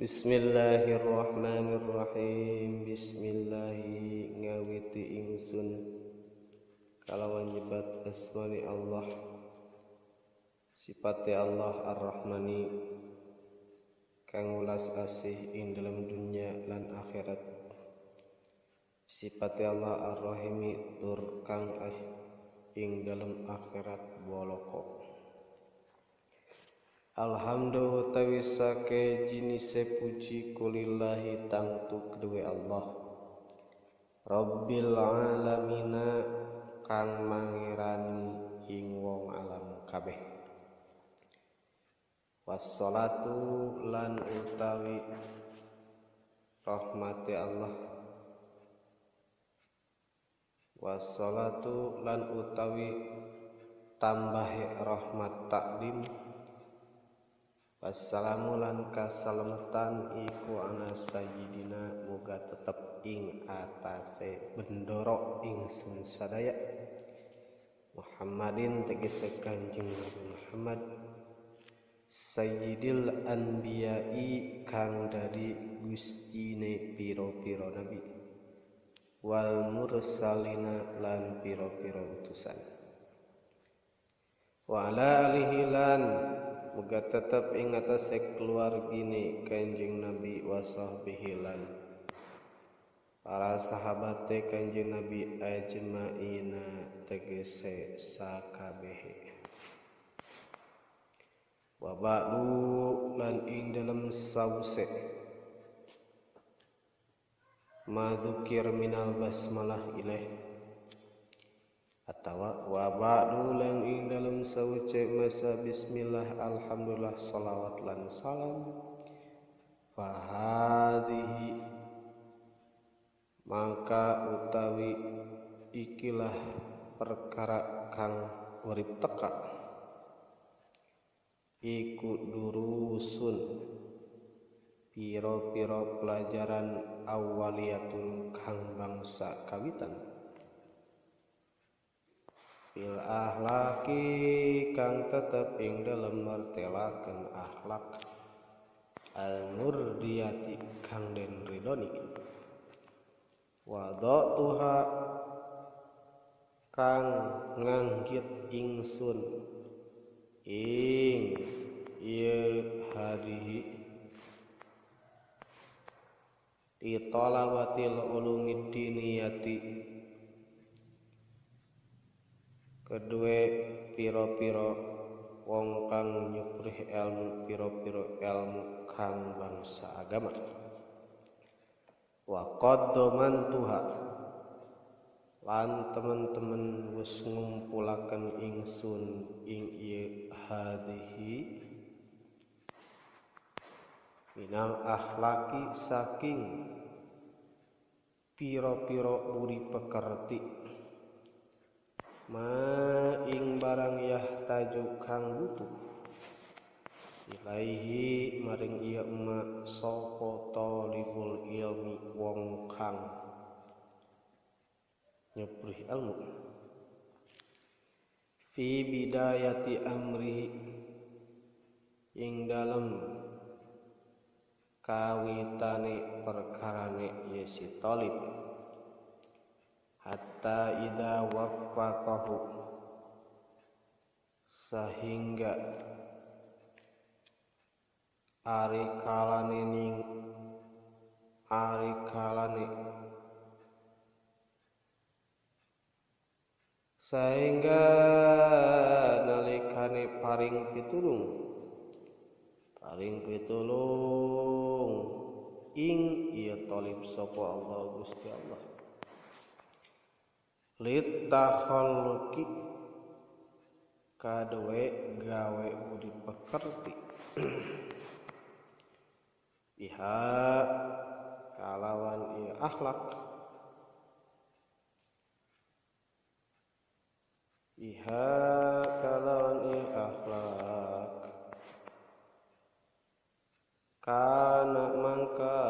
Bismillahirrahmanirrahim. Bismillahi ngawiti ingsun kalawan nyebat asmani Allah, sipate Allah Ar-Rahmani kang welas asih ing dalam dunya lan akhirat, sipate Allah Ar-Rahimi tur kang ing dalam akhirat boloko. Alhamdulillah tawisake jinise puji kulillahi tangtu kedue Allah Rabbil alamina kang mangerani ing wong alam kabeh. Wassalatu lan utawi rahmati Allah, wassalatu lan utawi tambahe rahmat taklim, wassalamu lan kasalametan iku ana sayyidina muga tetep ing atase bendoro ingsun sadaya Muhammadin tegese Kanjeng Nabi Muhammad sayyidil anbiya'i kang dadi gustine pira-pira nabi wal mursalina lan pira-pira utusan, wa ala alihi lan muga tetep ing atase keluargine Kanjeng Nabi wa sahbihi lan para sahabate Kanjeng Nabi ajmaina tegese sakabehe. Wa ba'du lan ing dalem sause madzukir minal basmalah ilaih atawa wa ba'du lan ing dalem sawece masa bismillah alhamdulillah sholawat lan salam fahadhihi mangka utawi ikilah perkara kang urip teka iku durusun piro-piro pelajaran awaliyatun kang bangsa kawitan fil ahlaki kang tetep ing dalem martelaken akhlak al murdiyati kang den ridoni wadatuha kang nganggit ingsun ing ieu hadihi di talabatil ulumid diniyati kedue piro-piro wong kang nyuprih ilmu piro-piro ilmu kang bangsa agama wa qaddamantuha lan temen-temen wis ngumpulaken ingsun ing ieu hadhihi minal akhlaki saking piro-piro budi pekerti ma ing barang yahtaju kang butuh ilaihi maring ieu ma sapa talibul ilmi wong kang nyeprih ilmu fi bidayati amrihi ing dalem kawitane perkarane ye si talib hatta idza waffaqahu sehingga ari kalane ning ari kalane sehingga nalikane paring pitulung ing ieu talib sapa Allah Gusti Allah litakhalluqi kaduwe gawe budi pekerti iha kalawan ieu akhlak iha kalawan ieu akhlak kana mangka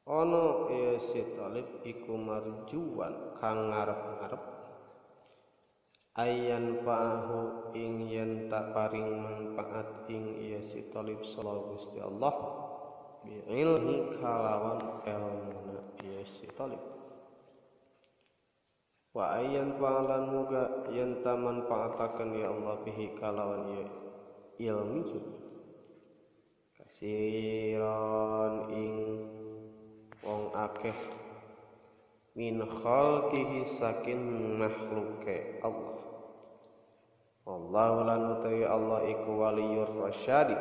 ono ieu si talib iku marjuan kang ngarep-ngarep Ayan fa'ahu ing yen tak paring manfaat ing iya si talib sallallahu Gusti Allah bi ilmi kalawan elmuna iya si talib. Wa ayan fa'alan muga yen ta manfaataken ya Allah bihi kalawan iya ilmihi kasiran ing wong akeh min khalqihi saking makhluke Allah. Wallahu lan utawi Allah iku waliyur rasyadi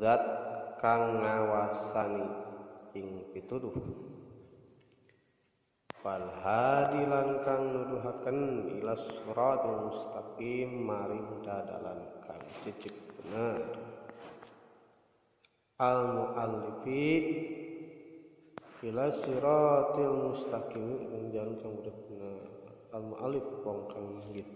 zat kang ngawasani ing pituduh. Fal hadi lan kang nuduhaken ila siratal mustaqim maring dadalan kang cecek bener. Al muallifi ila siratil mustaqim ing jalan kang bener. Al muallif wong kang nggih.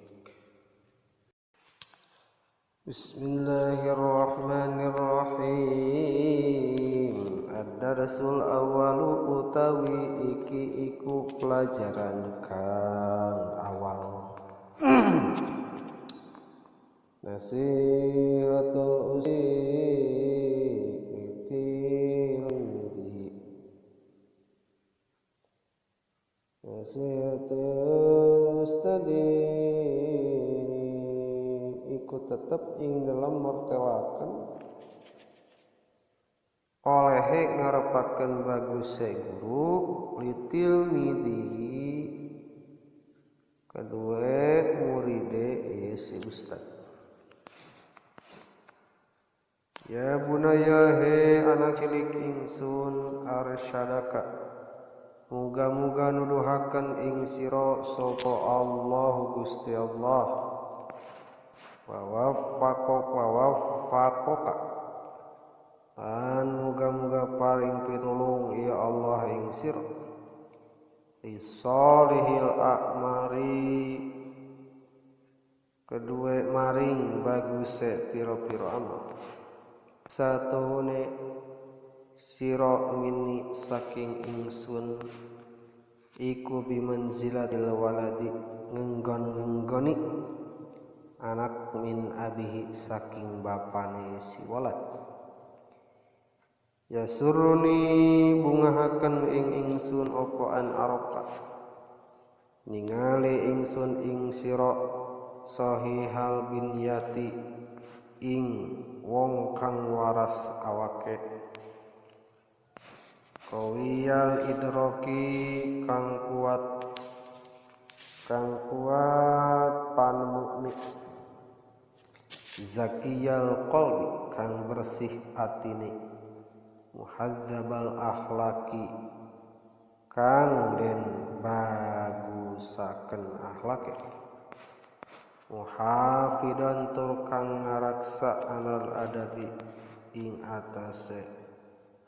Bismillahirrahmanirrahim. Ad-darsul awwalu utawi iki iku pelajaran kang awal. Nasihatul usi nasihatul ustadi iku tetep ing dalam martelaken olehe ngarepaken baguse guru litil midihi kedue muride si ustad. Ya bunaya he anak cilik ingsun arsyadaka muga-muga nuduhaken ing sira sapa Allah Gusti Allah wa waffaqaka lan muga-muga paring pitulung ya Allah ing sira lisolihil a'mari kedue maring baguse pira-pira amal. Satuhune sira minni saking ingsun iku bimanzilatil waladi ngenggon-ngenggoni anak min abihi saking bapane si walad. Ya suruni bungahaken ing ingsun apa an araka ningali ingsun ing sira sahihal binyati ing wong kang waras awake kawiyal idroki kang kuat panemune zakiyal qalbi kang bersih atine muhadzabal akhlaki kang den bagusaken akhlake muhafidan tur kang ngaraksa alal adabi ing atase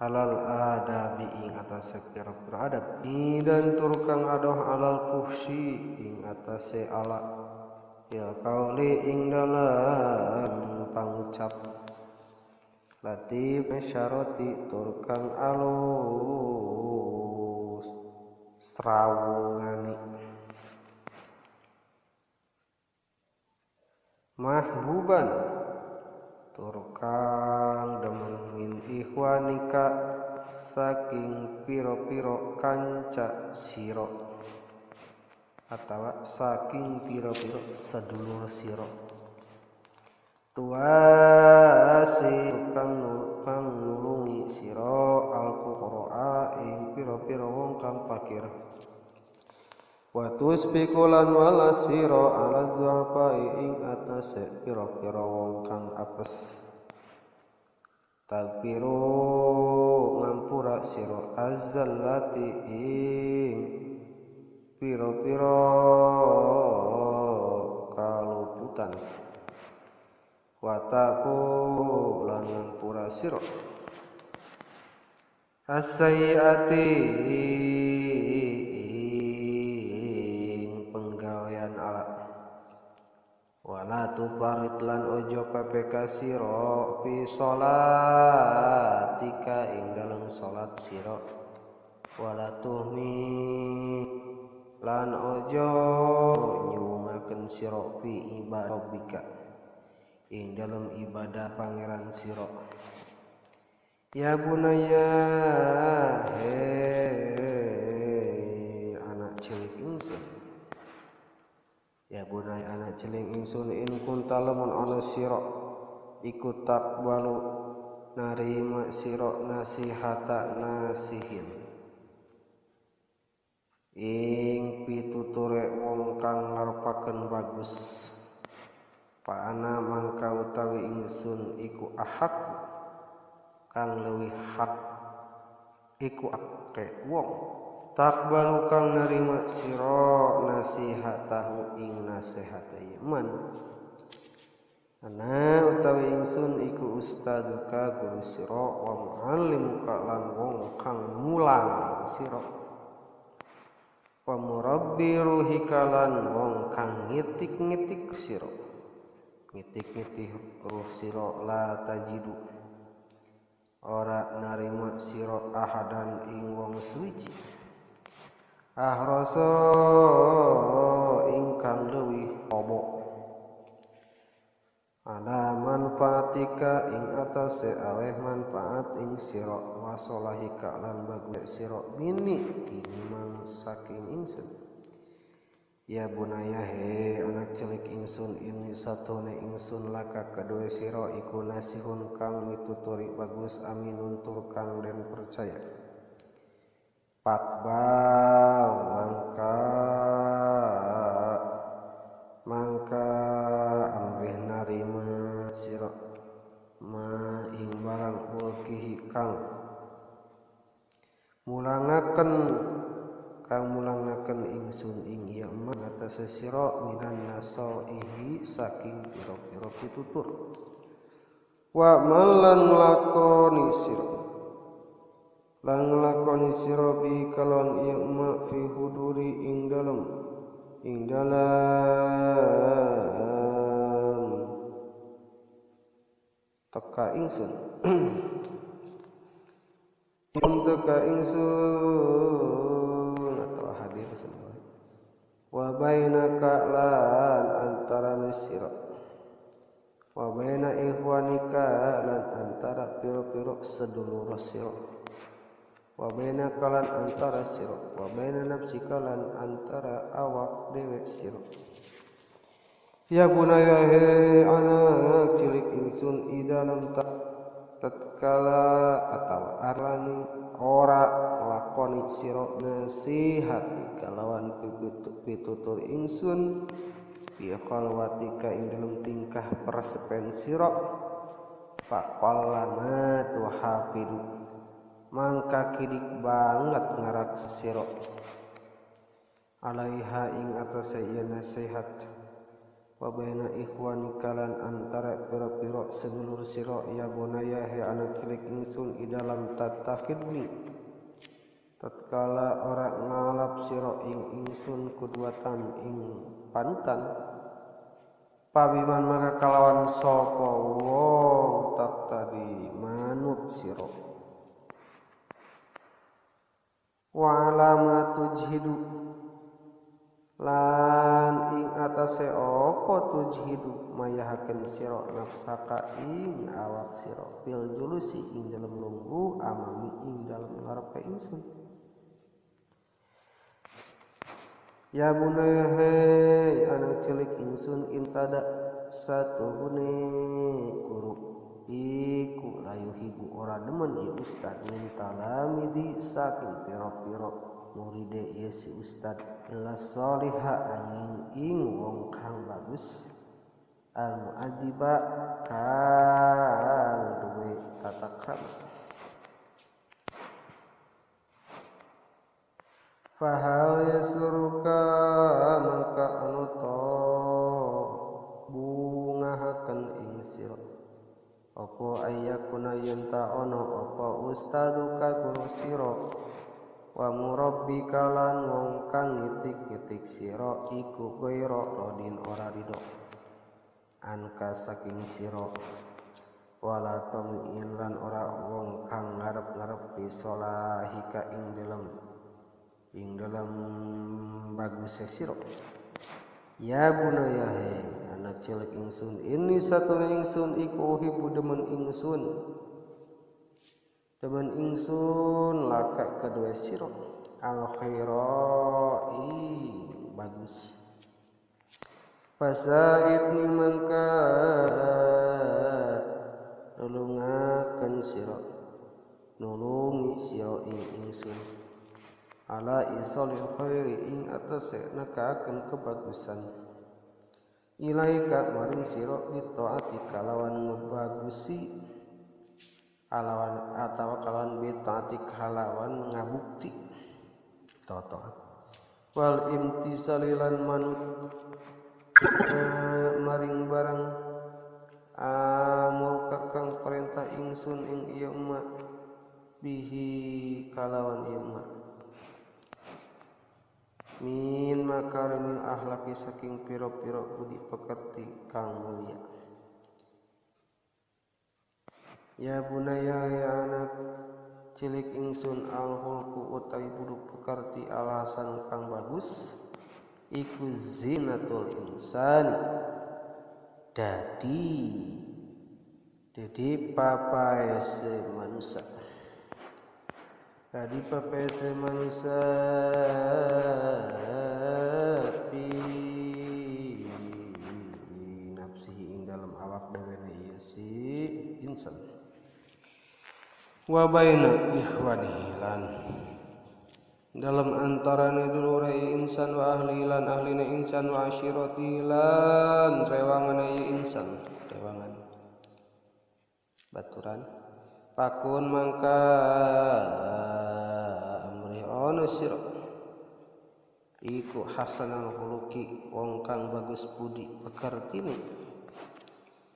alal adabi ing atase pira-pira adab dan tur kang adoh alal fuhsi ing atase ala ya kauli ing dalam pangucap latif syaroti tur kang alus srawungani mahbuban tur kang demen min ikhwanika saking piro-piro kanca sira atawa saking piro-piro sedulur sira tuasi kang nulungi sira al-fuqara ing piro-piro wong kang fakir wa tusbiqulan wala sira ala dhu'afa ing atase pira-pira wong kang apes tagfiru ngampura sira azzallati ing pira-pira kaluputan wa taqu lan ngampura sira as-sayyiati wala tufarid lan ojo PPK sira fi sholatika ing dalem salat sira wala tuhmi lan ojo nyungaken ngelakonaken sira fi ibadatika ing dalem ibadah pangeran sira. Ya bunaya, hei anak cilik ingsun. Ya bunaya anak cilik ingsun, in kunta lamun ana sira iku takbalu narima sira nasihata nasihin ing pituture wong kang ngarepaken bagus, pa ana mangka utawi ingsun iku ahak kang leuwih hak iku ake wong takbalu kang narima sira nasihatahu ing nasihate man. Ana utawi ingsun iku ustaduka guru sira wa muallimuka lan wong kang mulang sira, wa murabbi ruhika lan wong kang ngitik-ngitik sira, ngitik-ngitik ruh sira. La tajidu ora narima sira ahadan ing wong suci ahrasa ingkang leuwih obok ala manfaatika ing atase aweh manfaat ing sira wasolahika lan bagus sira mini tinimang saking ingsun. Ya bunaya, he anak cilik ingsun, ini satune ingsun laka kedue sira iku nasihun kang mituturi bagus aminun tur kang den percaya. Pakbal mangka amrih narima sira ma ing barang ulkihi kang mulangaken ingsun ing ieu ma atase sira minan nasaihi saking pira-pira pitutur. Wa malan lakoni sira lan nglakoni sira bi kalon ieu ma fi huduri ing dalem teka ingsun teka ingsun atau hadir semua. Wa bainaka lan antara sira wa baina ikhwanika lan antara pira-pira sedulur sira, wa baina kalan antara sira wa baina nafsika lan antara awak dhewe sira. Ya bunaya, he anak cilik ingsun, ida lam tatkala atawa arani ora nglakoni sira nasihati kalawan pitutur ingsun bi khalwatika ing dalem tingkah persepen sira, faqallama tuhafidu mangka kidik banget ngarak sira alaiha ing atase ieu nasihat. Wa baina ikhwanika lan antara pira-pira sedulur sira. Ya bunaya, he anak cilik ingsun, i dalam tatakhidni tatkala ora ngalap sira ing ingsun kudwatan ing panutan, pabiman maka kalawan sapa wong tak tadi manut sira. Wa alama tujhidu lan ing atase apa tujhidu mayahaken sira nafsaka ing awak sira fil julusi ing dalem lungguh amami ing dalem ngarepe ingsun. Ya bunaya, hei anak cilik ingsun, intada satuhune guru iku layuhibu ora demen ieu ustad min talamidi saking pira-pira muride ieu si ustad illa sholiha angin ing wong kang bagus al muadiba kang duwe tata krama. Fahal yasruka mangka anu to bungahaken ing sira apa ayyakuna yen ta ana apa ustaduka guru sira wa murabbika lan wong kang ngitik-ngitik sira iku ghaira rodin ora ridho anka saking sira wala tam'in lan ora wong kang ngarep-ngarep bisolahika ing dalem baguse sira. Ya bunaya he anak cilik ingsun ini satune ingsun iku uhibbu demen ingsun laka kedua sira al khaira bagus fasaidni mangka nulungaken sira nulungi sira ing ingsun ala isalil khairi ing atase nekaken kebagusan ilaika maring sira bitaati kalawan ngebagusi alawan atawa kalawan bitaati kalawan ngabukti taat wal imtisalilan manut maring barang amur kang perintah ingsun ing ieu emak bihi kalawan ieu emak min makarimil akhlaqi saking pira-pira budi pekerti kang mulia. Ya bunaya ya anak cilik ingsun al khulqu utawi budi pekerti alasan kang bagus iku zinatul insan dadi papaese manusia. Dadi papaese manusia fi nafsihi ing dalem awak dhewene ieu si insan wa baina ikhwanihi lan dalam antarane dulure insan wa ahli lan ahline insan wa asyirati lan rewangane insan rewangan baturan pakun mangka amri ono sira iku hasanal khuluqi wong kang bagus budi pekertine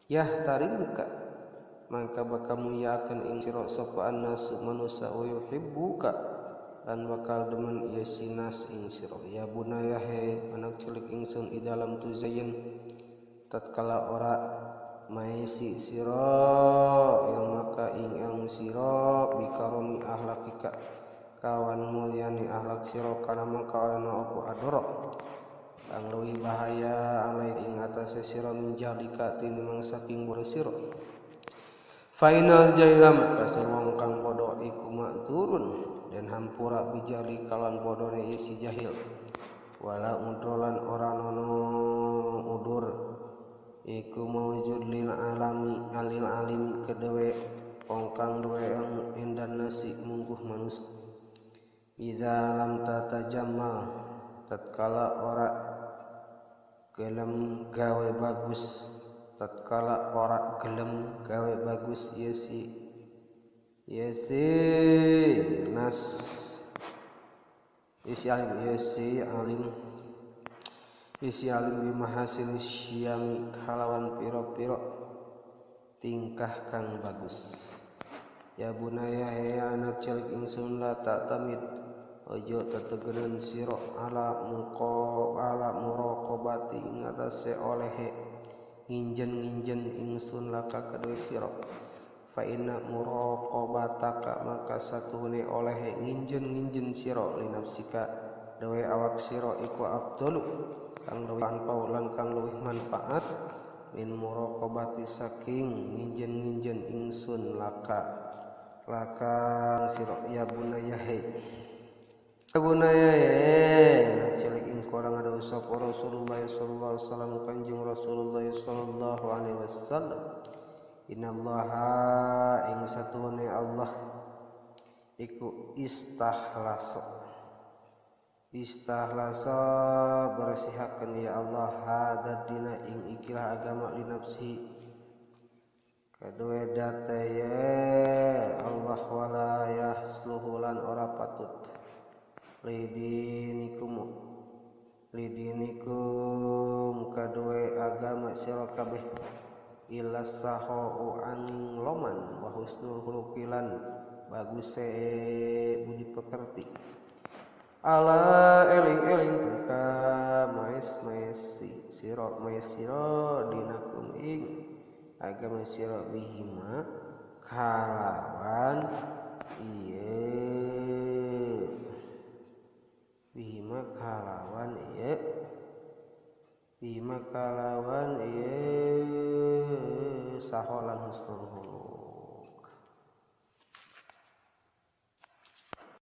yah tarimuka mangka bakal muliakeun ing sira sapa annasu manusa wa yuhibbuka lan bakal demen ieu sinas ing sira. Ya bunaya he anak cilik ingsun i dalam tuzayyin tatkala ora maesi sira ilmaka ing ilmu sira bikaromi ahlakika kawan mulyane ahlak sira kana mangka ana apa adoro kang leuwih bahaya alai ing atase sira min jahlika tinimbang saking bodoh sira. Final jailam kasih wong kang bodoh iku makturun dan hampura bijali kalan bodone isi jahil wala udrolan ora nono udur iku mawujud lil alami alil alim kedewe wong kang duwe ilmu indan nasi mungguh manusia idza lam tatajammal tatkala ora gelem gawe bagus tatkala ora gelem gawe bagus ieu si nas isi alim isi alim bimahasin syami kalawan piro-piro tingkah kang bagus. Ya bunaya ya anak cilik ingsun la tak tamid ojo tetegenen sira ala muqa ala muraqabati ing atase olehe nginjen-nginjen ingsun laka kedue sira fa inna muraqabataka maka satuhune olehe nginjen-nginjen sira linafsika dewe awak sira iku afdalu kang luwih anpau lan kang luwih manfaat min muraqabati saking nginjen-nginjen ingsun laka sira. Ya bunaya he bunaya he cilik ing korang ada sapa Rasulullah sallallahu alaihi wasallam kanjeng Rasulullah sallallahu alaihi wasallam innallaha ing satuhune Allah iku istahlasa bersihakeun ya Allah hadza dina ing ikilah agama li nafsi kedue date ya Allah wala yahsluhu lan ora patut lidinikum kadue agama sira kabeh ila sahu angin loman wa husnul khuluqilan baguse budi pekerti ala eling-eling ka maes-maesi sira maesira dinakum ing agama sira bihima kalawan ieu bihima kalawan ieu Bima kalawan ieu saholan husnul khuluq.